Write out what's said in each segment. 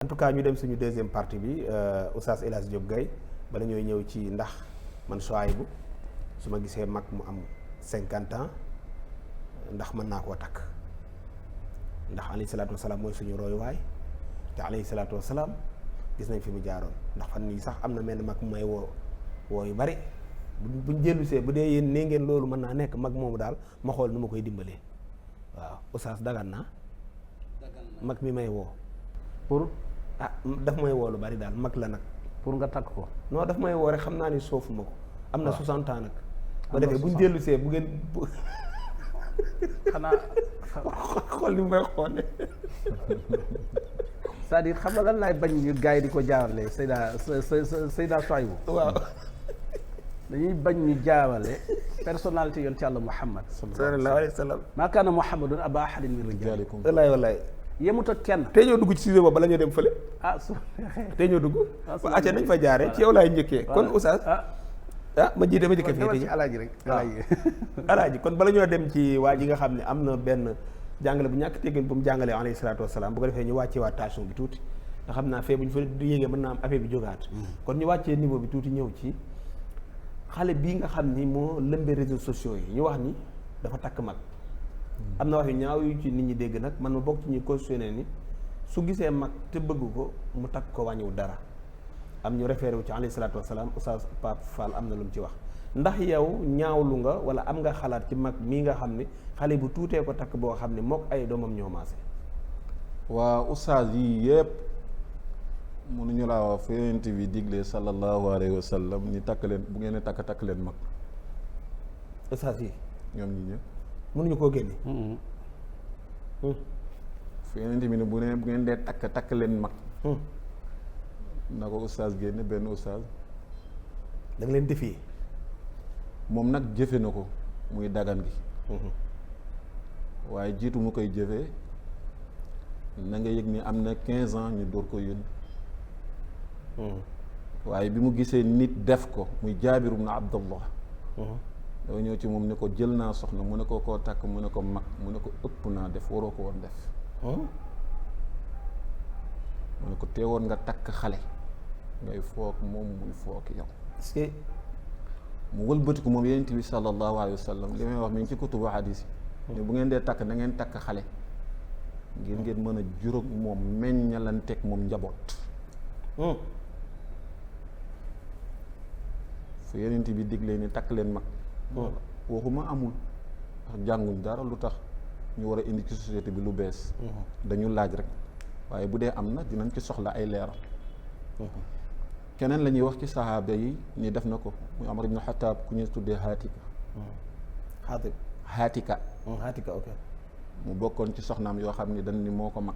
en tout cas ñu dem suñu deuxième partie bi Oustaz El Hadj Diop Gaye bala ñooy ñëw ci ndax man Souhaïbou su ma gisee mag mu am 50 ans ndax mën naa koo takk ndax alayhi salaatu wasalaam mooy suñu royuwaay te alayhi salaatu wasalaam gis nañ fi mu jaaroon ndax fan yii sax am na mel mag mu may woo yu bari buñ jëllusee bu dee yéen nee ngeen loolu mën naa nekk mag moomu daal ma xool nu ma koy dimbalee waaw Oustaz dagan naa mag mi may woo pour daf may woo lu bari daal mag la nag pour nga takk ko. non daf may woo rek xam naa ni soofuma ko am na 60 ans nag ba defee buñ dellusee bu ngeen xanaa xool ni may xoole c'est-à-dire xam nga lan laay bañ ñu gars yi di ko jaawale Seyda Souhaïbou waaw dañuy bañ ñu jaawale personnalité yoon ci Yàlla Muhammad sallallahu alayhi wa sallam maa kaana Muhammadun aba ahadin min rijaalikum wallaay wallaay yemut ak kenn tey ñoo dugg ci sujet boobu bala ñoo dem fële su tey ñoo dugg ba acca nañ fa jaare ci yow laay njëkkee kon Oustaz ma jiite ma njëkkee fii ci alaaji rek alaaji kon bala ñoo dem ci waa ji nga xam ne am na benn jàngale bu ñàkk teggin bu mu jàngalee alayhi salaatu wasalaam bu ko defee ñu wàccee waa tension bi tuuti nga xam naa fee bu ñu fa du yéegee mën naa am affaire bi jógaat kon ñu wàccee niveau bi tuuti ñëw ci xale bii nga xam ni moo lëmbee réseaux sociaux yi ñu wax ni dafa takk mag am na wax yu ñaaw yu ci nit ñi dégg nag man ma bokk ci ñuy cautionné ni su gisee mag te bëgg ko mu takk ko wàññiwu dara am ñu référé wu ci alayhi salaatu wasalaam Oustaz Pape Fall am na lu mu ci wax ndax yow ñaawlu nga wala am nga xalaat ci mag mii nga xam ne xale bu tuutee ko takk boo xam ne mook ay doomam ñoo maase. waa Oustaz yi yëpp mënuñu laa wax fu Yonent bi digle sallallahu alayhi wa sallam ni takk leen bu ngeen takk leen mag. Oustaz yi ñoom ñi ñëpp. mënuñu koo génne. fu Yonent bi ne bu ngeen dee takk leen mag. na ko Oustaz génne benn Oustaz. da nga leen défier. moom nag jëfe na ko muy dagan gi. waaye jiitu mu koy jëfee na nga yëg ni am na 15 ans ñu door ko yónni. waaye bi mu gisee nit def ko muy Jaabir ibn Abdullah. dafa ñëw ci moom ne ko jël naa soxna mu ne ko koo takk mu ne ko mag mu ne ko ëpp naa def waroo ko woon def. mu ne ko teewoon nga takk xale ngay foog moom muy foog yow. est-ce que mu wëlbatiku moom Yonent bi sallallahu alayhi wa sallam li may wax mi ngi ci kutubu hadis yi. ne bu ngeen dee takk na ngeen takk xale ngir ngeen mën a juróom moom meññalanteeg moom njaboot. fu Yonent bi diglee ni takk leen mag. waxuma amul ndax jànguñ dara lu tax ñu war a indi ci société bi lu bees. dañu laaj rek waaye bu dee am na dinañ ci soxla ay leeral. keneen la ñuy wax ci saxaaba yi ni def na ko muy Umar ibn Xattaab ku ñu tuddee Xaatika. Xaatika ok. mu bokkoon ci soxnaam yoo xam ni dañ ni moo ko mag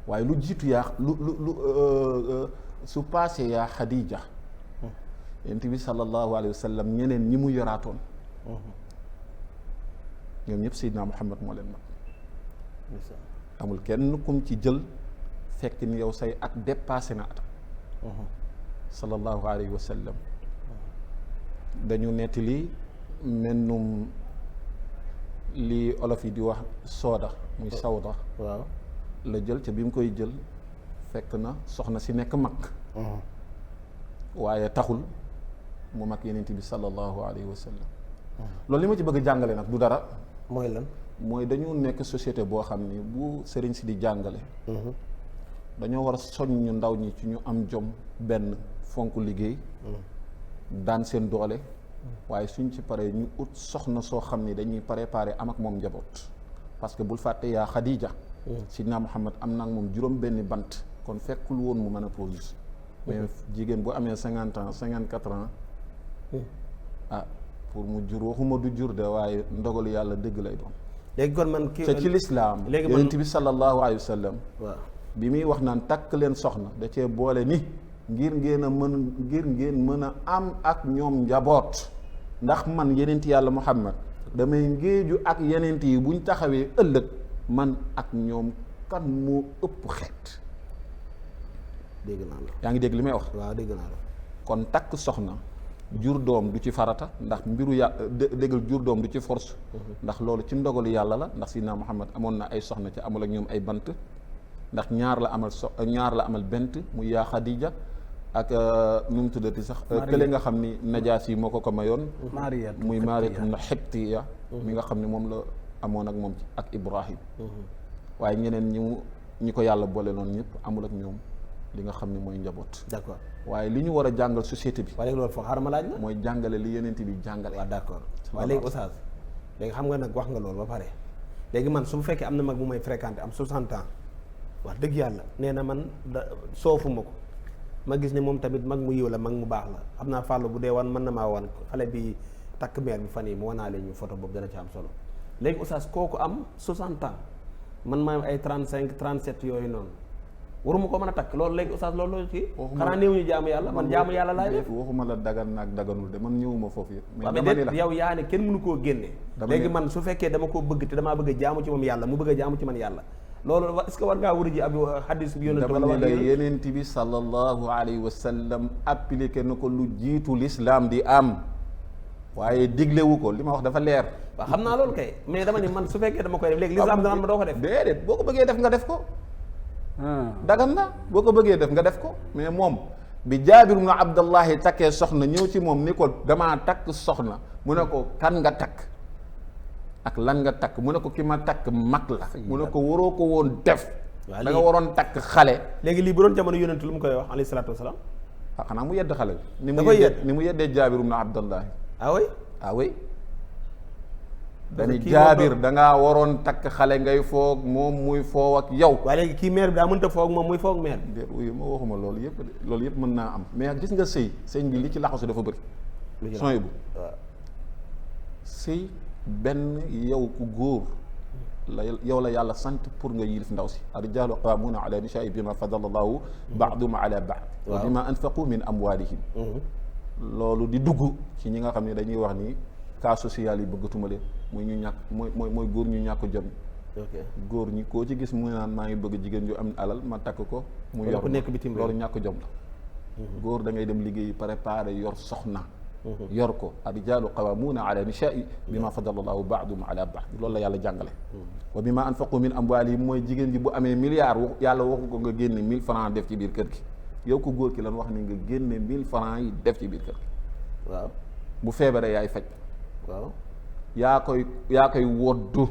waaye lu jiitu yaa su paasee yaa Xadiija. Yonent bi sallallahu alayhi wa sallam ñeneen ñi mu yoraatoon. ñoom ñëpp Seydina Muhammad moo leen mag. amul kenn kum ci jël fekk ni yow say at dépassé na at. sallallahu alayhi wa sallam. dañu nettali mennum li olof yi di wax sooda muy sawda. waaw la jël ca bi mu koy jël fekk na soxna si nekk mag. waaye taxul mu mag Yonent bi sallallahu alayhi wa sallam. loolu li ma ci bëgg a jàngale nag du dara. mooy lan. mooy dañu nekk société boo xam ni bu sëriñ si di jàngale. dañoo war a soññ ndaw ñi ci ñu am jom benn fonk liggéey. daan seen doole. waaye suñ ci paree ñu ut soxna soo xam ni dañuy préparer am ak moom njaboot. parce que bul fàtte yaa Xadiija. Sidna Muhammad am na ak moom juróom benni bant kon fekkul woon mu mën a pause. mais jigéen bu amee 50 ans 54 ans. pour mu jur waxuma du jur de waaye ndogalu yàlla dëgg lay doon. léegi kon man kii te ci lislaam léegi man Yonent bi sallallahu alayhi wa sallam. waaw bi muy wax naan takk leen soxna da cee boole ni ngir ngeen mën a am ak ñoom njaboot ndax man Yonent yàlla Muhammad damay ngéeju ak Yonent yi buñ taxawee ëllëg man ak ñoom kan moo ëpp xeet. dégg naa la. yaa ngi dégg li may wax. waaw dégg naa la. kon takk soxna jur doom du ci farata ndax mbiru déggal jur doom du ci force. ndax loolu ci ndogalu yàlla la ndax Sidna Muhammad amoon na ay soxna ci amul ak ñoom ay bant ndax ñaar la amal bent muy yaa Xadija ak nu mu tuddati sax kële nga xam ni Najaas yi moo ko mayoon muy Maariyatu na Xibtiya mi nga xam ne moom la amoon ak moom ak Ibrahim waaye ñeneen ñi ko yàlla boole noonu ñëpp amul ak ñoom li nga xam ne mooy njaboot. d'accord waaye li ñu war a jàngal société bi. waaye léegi loolu foofu xaaral ma laaj la. mooy jàngale li yeneen bi jàngale. waaw d'accord waaye léegi Oustaz léegi xam nga nag wax nga loolu ba pare léegi man su fekkee am na mag bu may fréquenté am 60 ans wax dëgg yàlla nee na man soofuma ko ma gis ne moom tamit mag mu yiw la mag mu baax la xam naa fàllu bu dee wan mën na maa wan xale bi takk meer bi fan yi mu wanaa leen ñu photo boobu dana ci am solo léegi Oustaz kooku am 60 ans man maa ay 35 37 yooyu noonu waruma ko mën a takk loolu léegi Oustaz loolu ci xanaa néew ñu jaamu yàlla man jaamu yàlla laay def waxuma la dagan naag daganul de man ñëwuma foofu yëpp mais dama ni la yow yaa ne kenn mënu koo génne léegi man su fekkee dama koo bëgg te damaa bëgg a jaamu ci moom yàlla mu bëgg a jaamu ci man yàlla loolu est-ce que war ngaa wër ji ab hadis bi yonent dama ni la yeneen bi sallallahu alayhi wa sallam appliqué na ko lu jiitu l'islam di am waaye diglewu ko li ma wax dafa leer. waaw xam naa loolu kay mais dama ni man su fekkee dama koy def léegi l'islam dana ma doo ko def déedéet boo ko bëggee def nga def ko dagan na boo ko bëggee def nga def ko mais moom bi Jaabir ibn Abdallahi takkee soxna ñëw ci moom ni ko damaa takk soxna mu ne ko kan nga takk ak lan nga takk mu ne ko ki ma takk mag la mu ne ko waroo ko woon def da nga waroon takk xale léegi lii bu doon jamono yonent lu mu koy wax alayhi salaatu wasalaam xanaa mu yedd xale bi ni mu yeddee Jaabir ibn Abdallahi ah oui dañu Jaabir da ngaa waroon takk xale ngay foog moom muy foo ak yow. waaye léegi kii maire bi daa mënta foog moom muy foog maire bi. déet wuyu ma waxuma loolu yëpp mën naa am mais gis nga sëñ bi li ci laxasu dafa bëri. sooy bu sëy benn yow ku góor yow la yàlla sant pour nga yilif ndaw si ar-rijaalu qawwaamuuna ala nisaa'i bimaa faddala Allaahu ba'dahum ala ba'd wa bimaa anfaqu min amwaalihim loolu di dugg ci ñi nga xam ne dañuy wax ni cas social yi bëggatuma leen muy ñu ñàkk mooy góor ñu ñàkk jom góor ñi koo ci gis mu naan maa ngi bëgg jigéen yu am alal ma takk ko mu yor ko nekk bitim loolu ñàkk jom la góor da ngay dem liggéey préparé yor soxna yor ko ar-rijaalu qawwaamuuna ala nisaa'i bimaa faddala Allaahu ba'dahum ala ba'd loolu la yàlla jàngale wa bimaa anfaqu min amwaalihim mooy jigéen ji bu amee milliard yàlla waxu ko nga génne 1000 francs def ci biir kër gi yow ko góor ki lan wax ni nga génne 1000 francs yi def ci biir kër gi waaw bu feebaree yaay faj waaw yaa koy woddu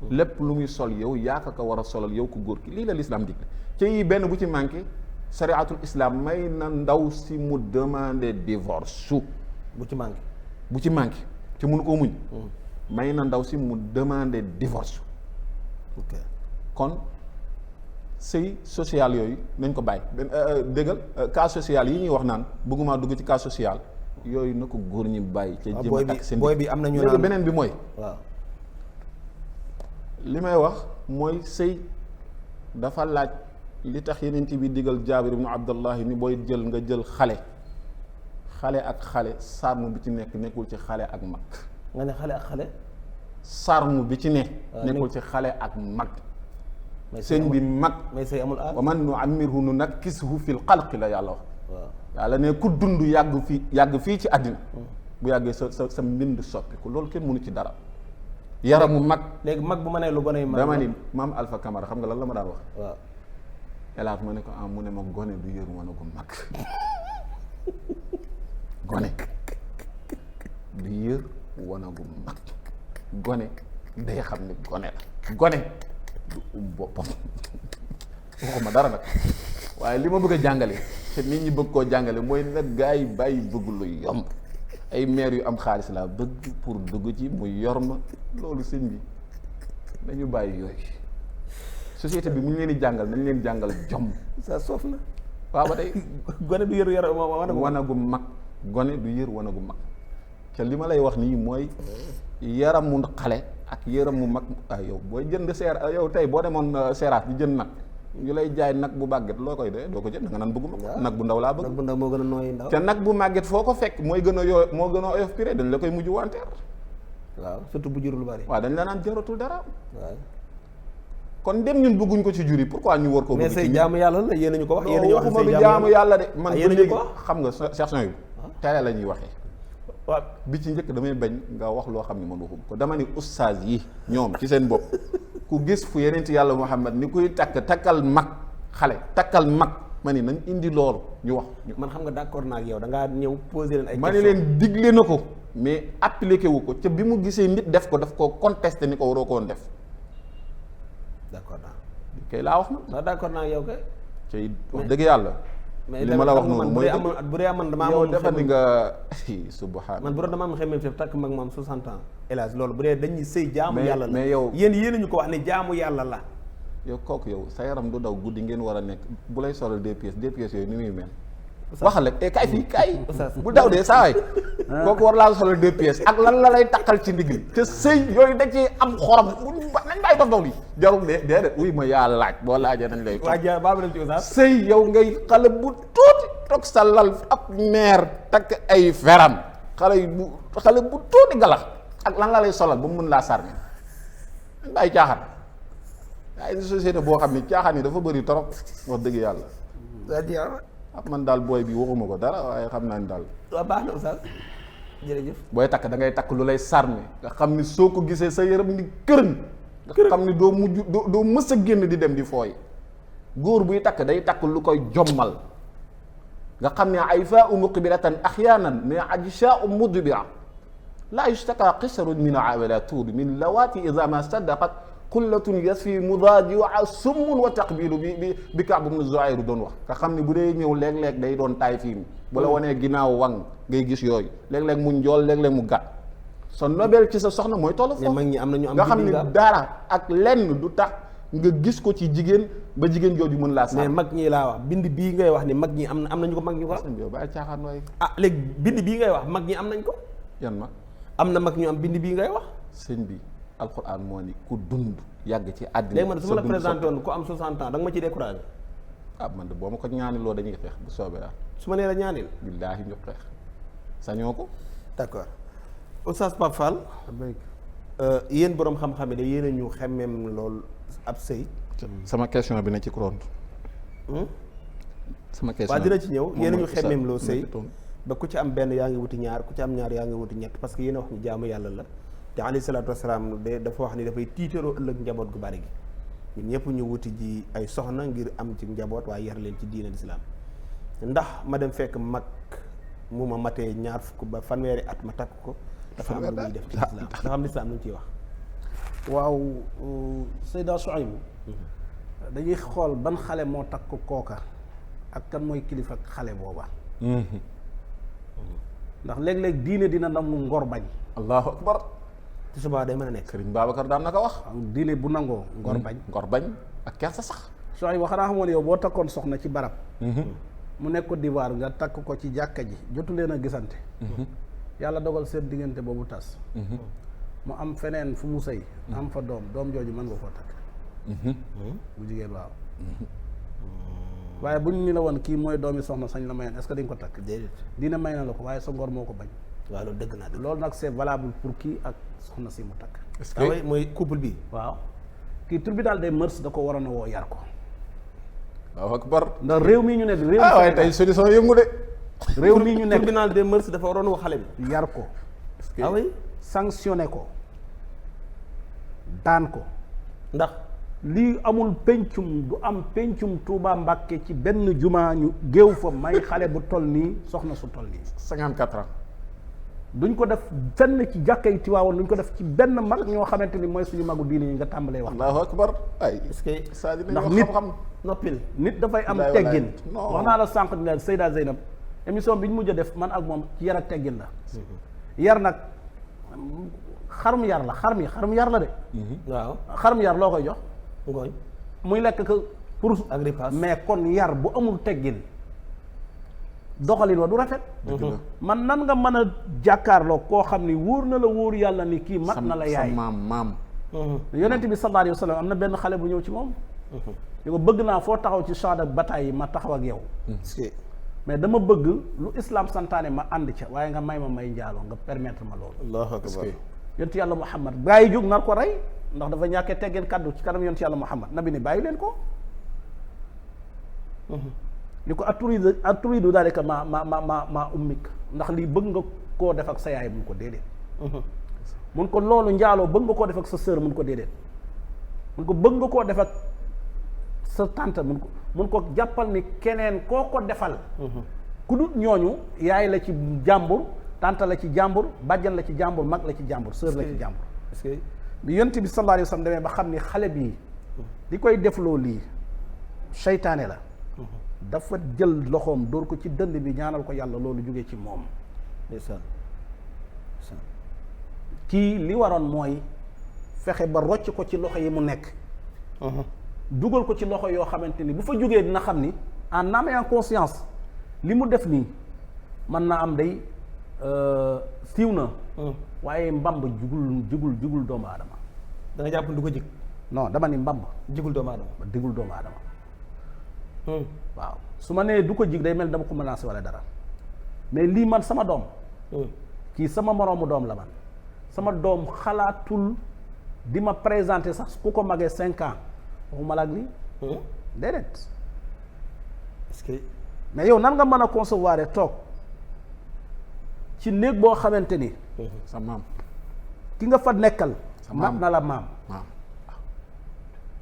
lépp lu muy sol yow yaa ko war a solal yow ko góor ki lii la l'islam digle ci yi benn bu ci manqué shariatul islam may na ndaw si mu demander divorce bu ci manqué ci mënu ko muñ may na ndaw si mu demander divorce ok kon sëy social yooyu nañ ko bàyyi déggal cas social yi ñuy wax naan bëgguma dugg ci cas social yooyu na ko góor ñi bàyyi ca jëm a takk seen booy bi am na ñu léegi beneen bi mooy waaw li may wax mooy sëy dafa laaj li tax yeneen bi digal Jaabir ibnu Abdallahi ni booy jël nga jël xale ak xale sarmu bi ci nekkul ci xale ak mag nga ne xale ak xale sarmu bi ci nekkul ci xale ak mag sëñ bi mag mais sëy amul aar wa man nu'ammirhu nunakkishu fil xalqi la yàlla wax waaw yàlla ne ku dund yàgg fii ci àddina bu yàggee sa mbind soppiku loolu kenn mënu ci dara yaramu mag léegi mag bu ma nee lu gone yi mag dama ni maam Alpha Camara xam nga lan la ma daan wax waaw elaat ma ne ko mu ne ma gone du yër wana gu mag gone du yër wana gu mag gone day xam ne gone la gone du boppam waxuma dara nag waaye li ma bëgg a jàngale te nit ñi bëgg koo jàngale mooy nag gaa yi bàyyi bëgg lu yomb ay maire yu am xaalis laa bëgg pour dugg ci mu yor ma loolu sëñ bi nañu bàyyi yooyu société bi mu ñu leen di jàngal nañ leen jàngal jom ça soof na waaw ba tey gone du yër wanagu mag gone du yër wanagu mag te li ma lay wax nii mooy yaramu xale ak yaramu mag yow booy jënd yow tey boo demoon seeraat di jënd nag ñu lay jaay nag bu màgget loo koy dee doo ko jënd nga naan bëgguma nag bu ndaw laa bëgg nag bu ndaw moo gën a nooy ndaw te nag bu màgget foo ko fekk moo gën a oyof piré dañ la koy mujj wanteer waaw surtout bu jurul lu bari waaw dañ la naan jaratul dara waaw kon dem ñun bëgguñ ko ci jur yi pourquoi ñu war ko bëgg mais say jaamu yàlla la yéen ñu ko wax yéen ñu wax waxuma du jaamu yàlla de man yéen ñu ko wax xam nga section yi télé la ñuy waxee waaw bi ci njëkk damay bañ nga wax loo xam ne man waxuma ko dama ni ustaas yi ñoom ci seen bopp ku gis fu yeneen ci yàlla Muhammad ni kuy takkal mag xale takkal mag ma ni nañ indi loolu ñu wax. man xam nga d'accord naa ak yow da ngaa ñëw poser leen ay ma ne leen digle na ko mais appliqué wu ko ca bi mu gisee nit def ko daf koo contesté ni ko waroo ko woon def. d'accord naa. kay laa wax na. waaw d'accord naa ak yow kay. cay wax dëgg yàlla. mais li ma la wax noonu mooy bu dee man damaa yow amoon dafa ni nga subhanallah man bu doon dama am xemmeem fi takk mag moom 60 ans hélas loolu bu dee dañuy sëy jaamu yàlla la mais yow yéen ñu ko wax ne jaamu yàlla la. yow kooku yow sa yaram du daw guddi ngeen war a nekk bu lay solal deux pièces yooyu ni muy mel. waxal rek kaay fii kaay. bu daw dee saa waay. kooku war laa solal deux pièces ak lan la lay takkal ci ndigg li te sëy yooyu da cee am xorom nañ bàyyi dof dof li jarul de déedéet uy ma yaa laaj boo laajee nañ lay. waa ja baa dem ci oustaz. sëy yow ngay xale bu tuuti toog sa lal ab meer takk ay feram xale bu tuuti galax ak lan la lay solal ba mu mën laa sarme nañ bàyyi caaxaan. ay société boo xam ne caaxaan yi dafa bëri trop wax dëgg yàlla. man daal booy bi waxuma ko dara waaye xam naa ni daal. waaw baax na oustaz jërëjëf. booy takk da ngay takk lu lay sarme nga xam ni soo ko gisee sa yaram ni kërën. nga xam ni doo mujj doo mës a génn di dem di fooy. góor buy takk day takk lu koy jommal nga xam ne ay faa u muqbilatan axyaanan mais ajshaa u mudbira laa yustaka qisarun min awala tuud min lawaati ida ma saddaqat kullatun yasfi mudaadi wa summun wa taqbilu bi Kaab ibn Zuhayr doon wax nga xam ne bu dee ñëw léeg-léeg day doon taay fiim bu la wanee ginnaaw wang ngay gis yooyu léeg-léeg mu njool léeg-léeg mu gàtt sa nobel ci sa soxna mooy tollu foofu mag ñi am na ñu am nga xam ne dara ak lenn du tax nga gis ko ci jigéen ba jigéen jooju mën laa sax mais mag ñi laa wax bind bii ngay wax ni mag ñi am nañu ko mag ñi ko wax ba caaxaan waaye léegi bind bii ngay wax mag ñi am nañ ko yan mag am na mag ñu am bind bii ngay wax sëñ bi alxuraan moo ni ku dund yàgg ci àddina léegi man su ma la présenté woon ku am 60 ans da nga ma ciy découragé man de boo ma ko ñaaniloo dañuy xeex bu soobee yàlla su ma nee la ñaanil billaahi ñu xeex sañoo ko d'accord Oustaz Pape Fall yéen boroom xam-xam yi de yéen a ñu xemmeem lool ab sëy sama question bi na ci compte sama question waaw dina ci ñëw yéen a ñu xemmeem loo sëy ba ku ci am benn yaa ngi wuti ñaar ku ci am ñaar yaa ngi wuti ñett parce que yéen a wax ñu jaamu yàlla la te alayhi salaatu wasalaam de dafa wax ni dafay tiitaroo ëllëg njaboot gu bari gi ñun ñëpp ñu wuti ji ay soxna ngir am ci njaboot waaye yar leen ci diine lislaam ndax ma dem fekk mag mu ma matee ñaar fukk ba fanweeri at ma takk ko dafa am lu muy def ci lislaam dafa am lislaam lu ñu ciy wax waaw Seyda Souhaïbou dañuy xool ban xale moo takk kooka ak kan mooy kilifa xale booba ndax léeg-léeg diine dina nangu ngor bañ allahu akbar ci subaa day mën a nekk Sëriñ Babacar daan na ko wax diine bu nangoo ngor bañ ngor bañ ak kersa sax Souhaïbou xanaa xamoon yow boo takkoon soxna ci barab mu nekk Côte d'Ivoire nga takk ko ci jàkka ji jotu leen a gisante yàlla dogal seen diggante boobu tas mu am feneen fu mu sëy am fa doom jooju mën nga koo takk bu jigéen waaw waaye bu ñu ni la woon kii mooy doomi soxna sañ la mayoon est-ce que di nga ko takk déedéet dina may na la ko waaye sa ngor moo ko bañ waaw loolu dëgg naa dëgg loolu nag c'est valable pour kii ak soxna si mu takk est-ce ah oui que mooy couple bi waaw kii tribunal des mœurs da ko waroon a woo yar ko allahu akbar ndax réew mii ñu nekk réew waaye tey solution yëngu de réew mii ñu nekk tribunal des mœurs dafa waroon wax xale bi yar ko ah oui sanctionné ko daan ko ndax lii amul pencum du am pencum Touba Mbàkke ci benn jumaa ñu géew fa may xale bu toll nii soxna su toll nii 54 ans duñ ko def fenn ci jàkka yi Tiwaawoon duñ ko def ci benn mag ñoo xamante ni mooy suñu magu diine yi nga tàmbalee wax allahu akbar ay est-ce que saa dina ndax ñoo nit xam-xam noppil nit dafay am Walaay, teggin non. wax naa la sànq ni leen Seyda Zeynab émission bi ñu mujj a def man ak moom ci yar ak teggin la yar nag xarum yar la xarum yar la de waaw xarum yar loo koy jox ngooñ muy lekk ko pour ak ripaas mais kon yar bu amul teggin doxalin wa du rafet dëgg la man nan nga mën a jàkkaarloo koo xam ni wóor na la wóor yàlla ni kii mat na la yaay sa maam yonent bi sallallahu alayhi wa sallam am na benn xale bu ñëw ci moom yu ko bëgg naa foo taxaw ci champ de bataille yi ma taxaw ak yow est-ce que mais dama bëgg lu islam santaane ma ànd ca waaye nga may njaaloo nga permettre ma loolu allahu akbar yonent yàlla Muhammad gaa yi jóg nar ko rey ndax dafa ñàkkee teggeen kàddu ci kanam yonent yàlla Muhammad nabi ni bàyyi leen ko li ko aturidu daalika ma ummik ndax lii bëgg nga koo def ak sa yaay mun ko déedéet mun ko loolu njaaloo bëgg nga koo def ak sa sœur mun ko déedéet mun ko bëgg nga koo def ak sa tante mun ko jàppal ni keneen koo ko defal ku dut ñooñu yaay la ci jàmbur tante la ci jàmbur bàjjan la ci jàmbur mag la ci jàmbur sœur la ci jàmbur parce que bi yonent bi sallallahu alayhi wa sallam demee ba xam ni xale bii di koy defloo lii seytaane la dafa jël loxoom dóor ko ci dënd bi ñaanal ko yàlla loolu jógee ci moom ndeysaan kii li waroon mooy fexe ba rocc ko ci loxo yi mu nekk dugal ko ci loxo yoo xamante ni bu fa jógee dina xam ni en âme et en conscience li mu def nii mën naa am day siiw na waaye mbamb jugul doomu aadama da nga jàpp du ko jig non dama ni mbamb jigul doomu aadama digul doomu aadama waaw su ma nee du ko jig day mel dama ko menacé wala dara mais lii man sama doom kii sama moroomu doom la man sama doom xalaatul di ma présenter sax ku ko magee 5 ans waxuma la ak lii déedéet est-ce que mais yow nan nga mën a concevoir toog ci néeg boo xamante ni sa maam ki nga fa nekkal sa maam mat na la maam maam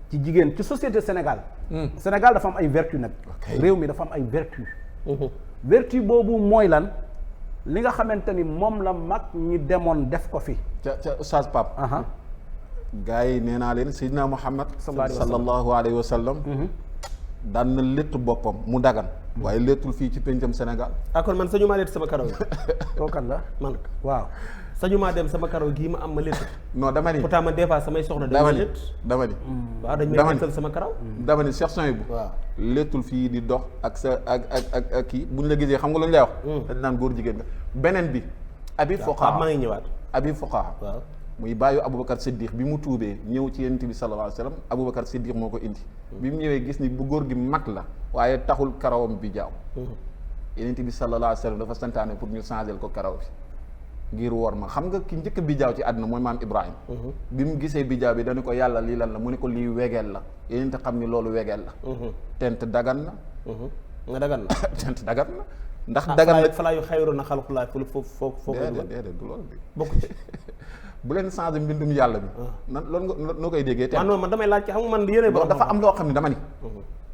ci jigéen ci société Sénégal Sénégal dafa am ay vertu nag réew mi dafa am ay vertu vertu boobu mooy lan li nga xamante ni moom la mag ñi demoon def ko fi ca Oustaz Pape gars yi nee naa leen Seydina Muhammad sallallahu alayhi wa sallam daan na létt boppam mu dagan waaye léttul fii ci péncam Sénégal kon man sañu maa létt sama karaw yi kookan la man waaw sañu maa dem sama karaw gii ma am ma létt non dama ni pourtant man des fois samay soxna dama dañ ni létt dama ni waaw dañ may dama ni léttal sama karaw dama ni Cheikh Sohaibou waaw léttul fii di dox ak sa ak kii buñ la gisee xam nga lu ñu lay wax dañ naan góor jigéen nga beneen bi abi foqaa maa ngi ñëwaat abi foqaa waaw muy bàyyu Aboubacar Siddiq bi mu tuubee ñëw ci yonent bi sallallahu alayhi wa sallam Aboubacar Siddiq moo ko indi bi mu ñëwee gis ni bu góor gi mag la waaye taxul karawam bi jaaw yonent bi sallallahu alayhi wa sallam dafa santaane pour ñu changer ko karaw bi ngir wor ma xam nga ki njëkk bi jaaw ci àdduna mooy maam Ibrahima bi mu gisee bi jaaw bi dañu ko yàlla lii lan la mu ne ko lii wegeel la yonent xam ni loolu wegeel la tent dagan na nga dagan na tent dagan na ndax dagan na falaa yu xayru na xalqulaa foofu déedéet du loolu bi bokk ci bu leen changé mbindum yàlla bi nan loolu nga noo koy déggee man noonu man damay laaj ci xam nga man yéene bon dafa am loo xam ne dama ni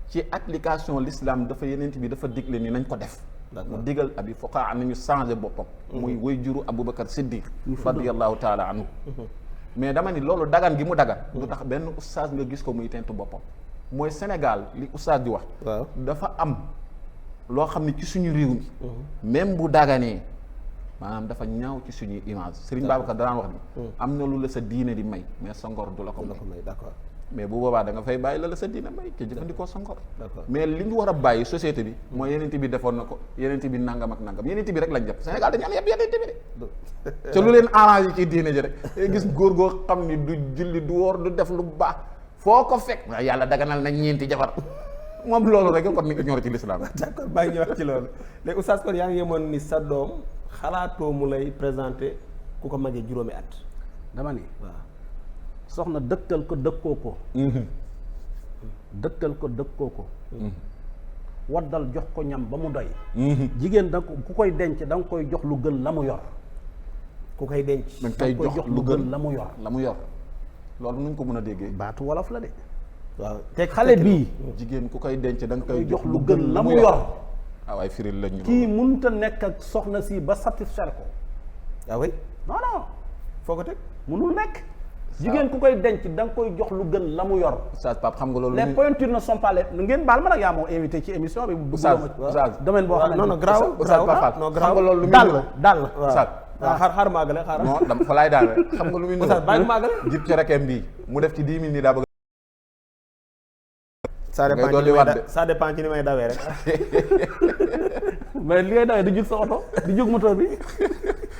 ci application l'islam dafa yenent bi dafa digle ni nañ ko def mu digal abi foqaa nañu changé boppam muy way juru Aboubacar Siddiq radiyallahu taala anhu mais dama ni loolu dagan gi mu dagan du tax benn oustaz nga gis ko muy tentu boppam mooy Sénégal li oustaz di wax dafa am loo xam ne ci suñu réew mi même bu daganee maanaam dafa ñaaw ci suñuy image Serigne Babacar danaan wax ni am na lu la sa diine di may mais sa ngor du la ko may d'accord mais bu boobaa da nga fay bàyyi la sa diine may te jëfandikoo sa ngor mais li ñu war a bàyyi société bi mooy yenente bi defoon na ko yenente bi nangam ak nangam yenente bi rek lañ jàpp Sénégal dañu am yëpp yenente bi de te lu leen arrangé ci diine ji rek gis góor goo xam ni du julli du woor du def lu baax foo ko fekk waaye yàlla daganal na ñeenti jabar moom loolu rek kon mi ngi ñor ci lislaam d'accord baa ngi wax ci loolu léegi oustaz kon yaa ngi yemoon ni sa doom xalaatoo mu lay présenté ku ko magee juróomi at dama ni waaw soxna dëkkal ko dëkkoo ko dëkkal ko dëkkoo ko waddal jox ko ñam ba mu doy jigéen da ku koy denc da nga koy jox lu gën la mu yor ku koy denc da nga koy jox lu gën la mu yor loolu nuñ ko mën a déggee baatu wolof la de waaw te xale bii jigéen ku koy denc da nga koy jox lu gën la mu yor waaye firil lañ ñu kii mënut a nekk ak soxna si ba satisfaire ko ah oui non non foo ko teg mënul nekk jigéen ku koy denc da nga koy jox lu gën la mu yor Oustaz Pape xam nga loolu les pointures ne sont pas les ngeen baal ma nag yaa moo invité ci émission bi Oustaz domaine boo xam ne non non graaw Oustaz Pape non xam nga loolu lu muy daal Oustaz waaw xaar maagale xaar non dama fa laay daal rek xam nga lu muy Oustaz bàyyi maagale jib ci rekeem bii mu def ci 10 000 nii daa bëgg ça dépend ci ni may dawee rek mais li ngay dawee du jug sa oto du jug moteur bi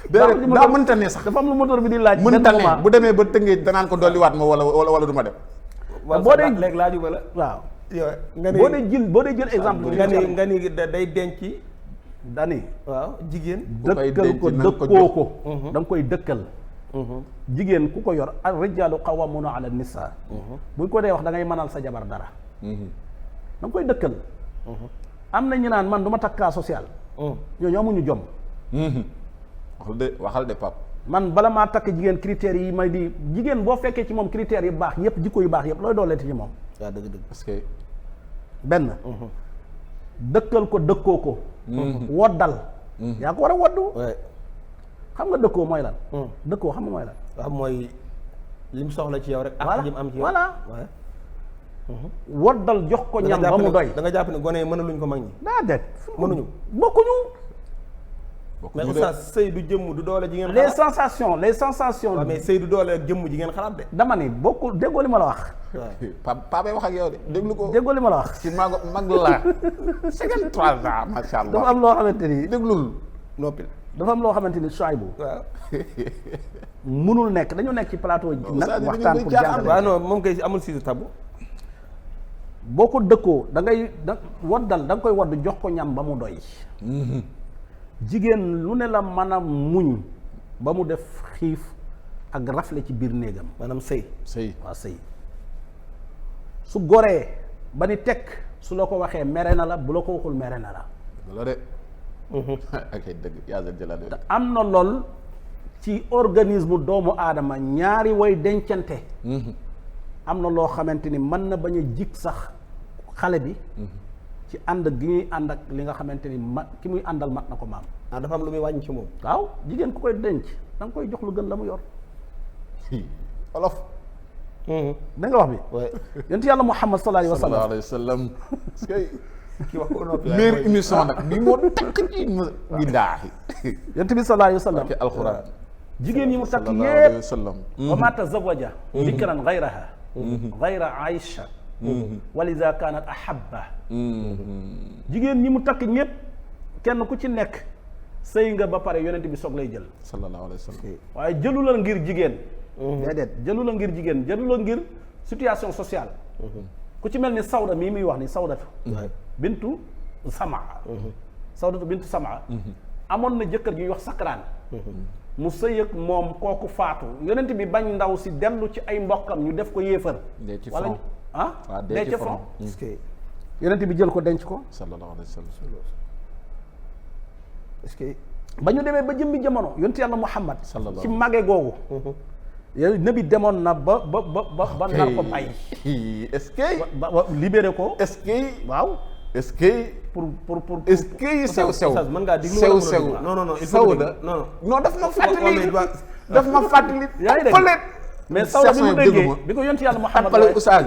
daa mënta ne sax dafa am lu moteur bi di laaj mënta ne bu demee ba tëngee danaan ko dolliwaat ma wala du ma dem boo dee léegi laaju ba la waaw yow nga ni boo dee jël exemple nga ni day denc dani waaw jigéen dëkkal ko dëkkoo ko da nga koy dëkkal jigéen ku ko yor ar rijaalu qawwamuna ala nisa buñ ko dee wax da ngay mënal sa jabar dara da nga koy dëkkal am na ñu naan man du ma takk cas social ñooñu amuñu jom waxal de Pape man bala maa takk jigéen critères yi may di jigéen boo fekkee ci moom critères yi baax yépp jikko yu baax yépp looy dooleeti ci moom. waaw dëgg. parce que benn. dëkkal ko dëkkoo ko. woddal. yaa ko war a woddu. xam nga dëkkoo mooy lan. dëkkoo xam nga mooy lan. waaw mooy lim soxla ci yow rek. voilà ak lim am ci yow voilà. woddal jox ko ñam ba mu doy. da nga jàpp ne gone yi mënaluñ ko mag ñi. daa det mënuñu. bokkuñu. mais oustaz sëy du jëmm du doole ji ngeen les xalaat. les sensations. waaw mais sëy du doole ak jëmm ji ngeen xalaat de. dama ni bokkul déggoo li ma la wax. pa bay wax ak yow de déglu ko. déggoo li ma la wax. ci mag la 53 ans macha allah. dafa am loo xamante ni déglul noppil. dafa am loo xamante ni Souhaïbou waaw. munul nekk dañu nekk ci plateau yi nag waxtaan pour jàngale. waaw non moom kay amul si tabu. boo ko dëkkoo da ngay woddal da nga koy wodd jox ko ñam ba mu doy. jigéen lu ne la mën a muñ ba mu def xiif ak rafle ci biir néegam. maanaam sëy. waaw sëy su goree ba ni tekk su la ko waxee mere na la bu la ko waxul mere na la. la de. ak dëgg yaa jëlaat te am na lool ci organisme doomu aadama ñaari way dencante. am na loo xamante ni mën na bañ a jig sax xale bi. ci ànd gi ñuy ànd ak li nga xamante ni ki muy àndal mat na ko maam. ah dafa am lu muy wàññi ci moom. waaw jigéen ku koy denc da nga koy jox lu gën la mu yor. olof. da nga wax bi. yonent yàlla Muhammad sallallahu alayhi wa sallam. ki wax ko noppi. meilleure émission nag bi moo takk ci billaahi. yonent bi sallallahu alayhi wa sallam. ak alxuraan. jigéen yi mu takk yépp. wa ma tazawaja dikran gayraha. gayra Aïcha. walida kaanat ahabba. jigéen ñi mu takk ñépp kenn ku ci nekk sëy nga ba pare yonent bi soog lay jël. sallallahu alayhi wa sallam. waaye jëlu la ngir jigéen. déedéet jëlu la ngir jigéen jëlu la ngir situation sociale. ku ci mel ni Sawda mii muy wax ni Sawdatu. bintu Samaa. Sawdatu bintu Samaa. amoon na jëkkër ji ñuy wax Sakraan. mu sëy ak moom kooku faatu yonent bi bañ ndaw si dellu ci ay mbokkam ñu def ko yéefar. wala dee ca front. yonent bi jël ko denc ko. sallallahu alayhi wa sallam. est-ce que. ba ñu demee ba jëmmi jamono yonent yàlla Muhammad. sallallahu ci mage googu. yow nabi demoon na ba nar ko bàyyi. est-ce que. ba libéré ko. est-ce que. waaw. est-ce que. pour est-ce que sew mën ngaa diglu sew non sew da non daf ma fàttali daf ma fàttali. yaa ngi dégg mais Sawda bi mu déggee bi ko yonent yàlla Muhammad pale oustaz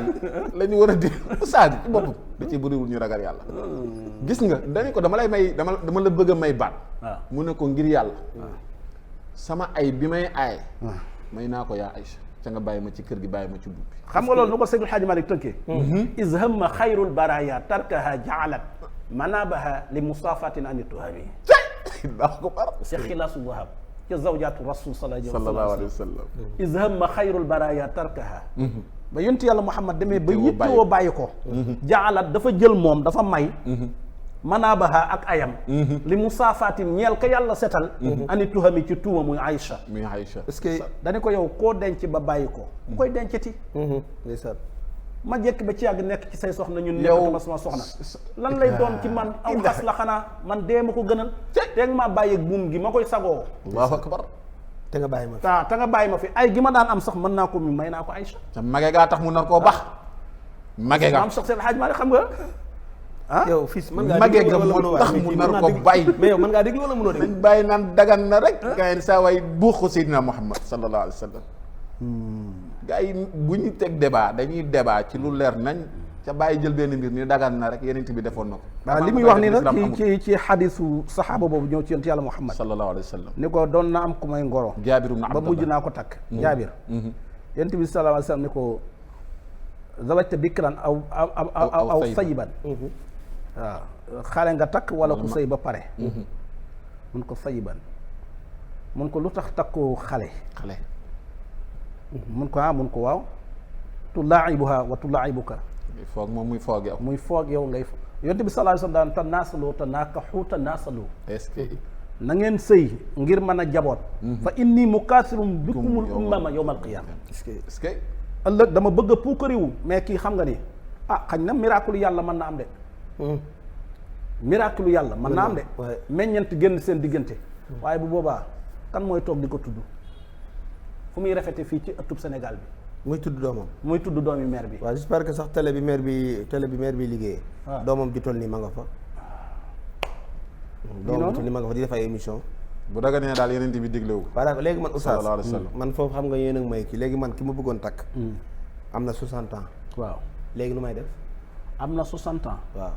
la ñu war a di oustaz ci boppam da ci bëriwul ñu ragal yàlla. gis nga dañu ko dama lay may dama la bëgg a may baat. waaw mu ne ko ngir yàlla. sama ay bi may aay. may naa ko yaa Aïcha ca nga bàyyi ma ci kër gi bàyyi ma ci bubbi. xam nga loolu nu ko Seydil Hadji Malick tënkee. iz hamma xayrul baraya tarkaha jaalat manabaha li musafatin an tuhami. daa ko bar. Cheikh Xilaasu Wahab ca zawjaatu rasul sallallahu alayhi wa sallam. iz hamma xayrul baraya tarkaha. ba yonent yàlla Muhammad demee ba yittewoo bàyyi ko. jaalat dafa jël moom dafa may. manaabaha ak ayam. li musaafatin ñeel ka yàlla setal. ani tuhami ci tuuma muy Aïcha. muy Aïcha. est-ce que. dañu ko yow koo denc ba bàyyi ko. ku koy dencati. ndeysaan. ma jekk ba ci yàgg nekk ci say soxna ñun. yow nekkatuma sama soxna. lan lay doon ci man aw xas la xanaa man dee ma ko gënal. teeg maa bàyyi ak buum gi ma koy sagoo. Allahu akbar. te nga bàyyi ma fi. te nga bàyyi ma fi ay gi ma daan am sax mën naa ko mi may naa ko Aïcha. te mage gaa tax mu nar koo bax. mage gaa am Cheikh Seydi Hadji Malick xam nga. yow fii mën ngaa mage déglu ga wala moo tax mu nar ko bàyyi. mais yow mën ngaa déglu wala mënoo déglu. dañ bàyyi naan dagan na rek. gaa yi saa waay buuxu Seydina Muhammad sallallahu alayhi wa sallam. gaa yi bu ñu teg débat dañuy débat ci lu leer nañ. ca bàyyi jël benn mbir ni dagan na rek yeneen bi defoon na ko. waaw li muy wax nii nag ci xadisu saxaaba boobu ñëw ci yonent yàlla Muhammad sallallahu alayhi wa sallam. ni ko doon na am ku may ngoro. Jaabir ibn ba Abdallah mujj naa ko takk. Jaabir. yonent bi sallallahu alayhi wa sallam ni ko zawajta bikran aw sayiban. waaw xale nga takk wala ku sëy ba pare. mun ko sayiban. mun ko lu tax takkoo xale. mun ko mun ko waaw. tulaa'ibuha wa tulaa'ibuka. foog moom muy foog yow. muy foog yow ngay yonent bi sallallahu alayhi wa sallam daan tanaasalu tanaakaxu tanaasalu. est-ce que. na ngeen sëy ngir mën a jaboot. fa inni mukaasirum bikumul ummama yawmal qiyaama. est-ce que. ëllëg dama bëgg a puukariwu mais kii xam nga ni xañ na miracle yàlla mën na am de. miracle yàlla mën na am de. meññeent génn seen diggante. waaye bu boobaa kan mooy toog di ko tudd. fu muy rafete fii ci ëttub Sénégal bi muy tudd doomam. muy tudd doomi maire bi. waaw j'espère que sax télé bi maire bi liggéeyee. waaw doomam ju toll nii ma nga fa. doomam ju toll nii ma nga fa di def ay émission. bu daga nee daal yeneen bi diglewu. voilà léegi man oustaz sallallahu alayhi wa sallam. man foofu xam nga yéen a ngi may kii léegi man ki ma bëggoon takk. am na 60 ans. waaw léegi nu may def. am na 60 ans. waaw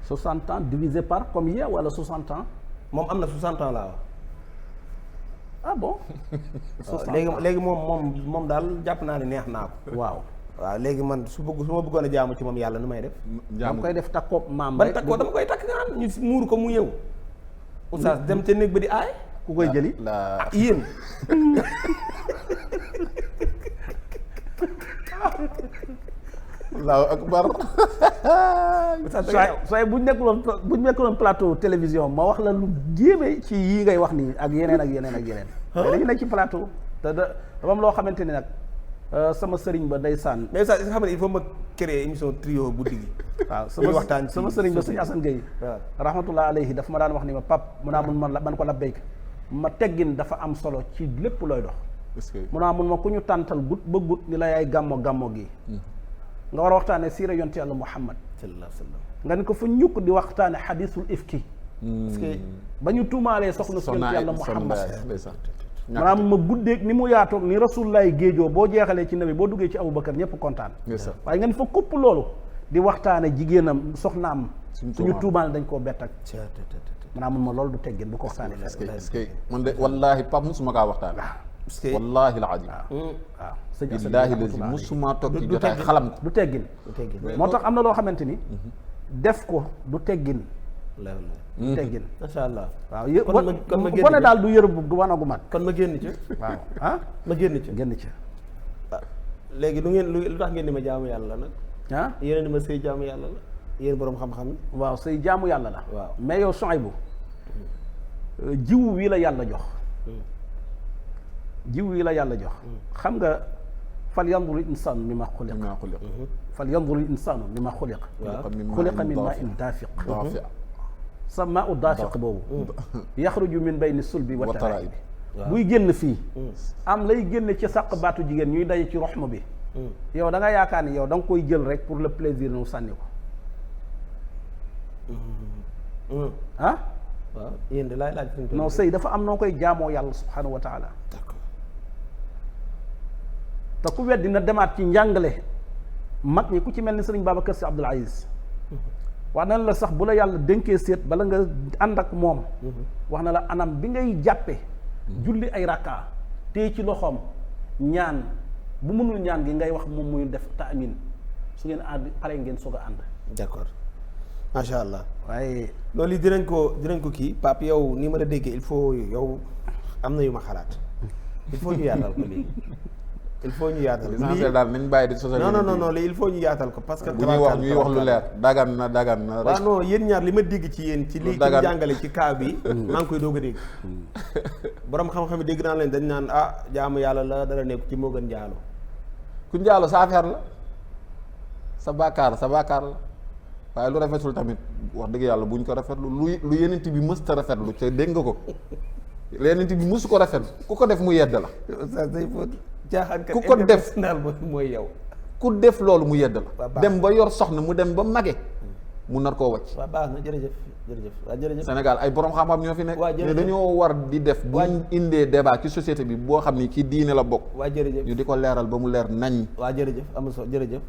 60 ans divisé par combien wala 60 ans. moom am na 60 ans laa wax. ah bon. léegi moom daal jàpp naa ne neex naa ko. waaw. waaw léegi man su ma bëggoon a jaamu ci moom yàlla nu may def. dama koy def takkoob maam ban rek. takkoo dama koy takk nga ñu muur ko mu ñëw. oustaz dem ca néeg ba di aay. ku koy jëli. la yéen. allahu akbar. sooy buñ nekkuloon plateau télévision ma wax la lu jéeme ci yii ngay wax nii ak yeneen ak yeneen ak yeneen. dañu nekk ci plateau. te dafa am loo xamante ni nag sama sëriñ ba ndeysaan. mais ça xam ne il faut ma créer émission trio guddi gi. waaw waxtaan ci sama sëriñ ba sëñ Assane Gueye. waaw rahmatullah alayhi dafa ma daan wax ni ma pap mun naa mun man ko labbayk ma teggin dafa am solo ci lépp looy dox. est-ce que mun naa mun ma ku ñu tàntal gut ba gut ni la yaay gàmmo gi. nga war a waxtaane siira yonte yàlla Muhammad sallallahu alayhi wa sallam. nga ni ko fa ñukk di waxtaane xadisul ifki. parce que ba ñu tuumaalee soxna si yonte yàlla Muhammad maanaam ma guddeeg ni mu yaatoog ni rasulullaay géejoo boo jeexalee ci nabi boo duggee ci Abubakar ñëpp kontaan. waaye nga ni fa kupp loolu di waxtaane jigéenam soxnaam suñu tuumaal dañ koo bett ak maanaam mun ma loolu du teggin bu ko waxtaane est-ce que man de wallaahi Pape musuma kaa waxtaan. wallaahi al-aziim. waaw sëñ billaahi lazi musuma toog ci jotaay xalam ko. du teggin moo tax am na loo xamante ni def ko du teggin. du teggin macha allah. waaw kon ma génn gone daal du yër bu wanagu mat. kon ma génn ci. waaw ah ma génn ci. génn ci. léegi lu tax ngeen di ma jaamu yàlla nag. ah yéen di ma sëy jaamu yàlla la yéen boroom xam-xam yi. waaw say jaamu yàlla la. waaw mais yow Souhaïbou jiwu wi la yàlla jox. jiw yi la yàlla jox. xam nga fal yanduru insaanu mimma xuliq. fal yanduru insaanu mimma xuliq. xuliqa min maa in daafiq. sa maa u daafiq boobu. yaxruju min bayni sulbi wa taraa'ibi. buy génn fii. am lay génn ci sàq baatu jigéen ñuy daje ci roxma bi. yow da nga yaakaar ni yow da nga koy jël rek pour le plaisir nu sànni ko. ah. waaw yéen de laay laaj. non sëy dafa am noo koy jaamoo yàlla subhanahu wa taala. te ku weddi na demaat ci njàngale mag ñi ku ci mel ni sëriñ Babacar Sy Abdoul Aziz wax na la sax bu la yàlla dénkee séet bala nga ànd ak moom wax na la anam bi ngay jàppe julli ay rakka téye ci loxoom ñaan bu mënul ñaan gi ngay wax moom muy def taamin su ngeen ànd pare ngeen soog a ànd. d'accord macha allah. waaye loolu yi dinañ ko kii Pape yow ni ma la déggee il faut yow am na yu ma xalaat il faut ñu yaatal ko léegi. il faut ñu yaatal l'essentiel daal nañ bàyyi di sosal. non il faut ñu yaatal ko parce que. bu ñuy wax ñuy wax lu leer dagan na rek. waaw non yéen ñaar li ma dégg ci yéen. ci li ci jàngale ci cas bi. maa ngi koy doog a dégg. borom xam-xam yi dégg naa leen dañ naan jaamu yàlla la dara nekk ci moo gën njaalo. ku njaalo sa affaire la sa bàkkaar la waaye lu rafetul tamit wax dëgg yàlla buñ ko rafetlu lu yenent bi mësta rafetlu te dégg nga ko yenent bi mësu ko rafetlu ku ko def mu yedd la. ku ko def mooy yow. ku def loolu mu yedd la. dem ba yor soxna mu dem ba mage mu nar koo wàcc. waaw baax na jërëjëf waaw jërëjëf. Sénégal ay borom xam-xam ñoo fi nekk. waaw jërëjëf mais dañoo war di def. buñ indee débat ci société bi boo xam ni ci diine la bokk. waa jërëjëf ñu di ko leeral ba mu leer nañ. waa jërëjëf am na solo jërëjëf.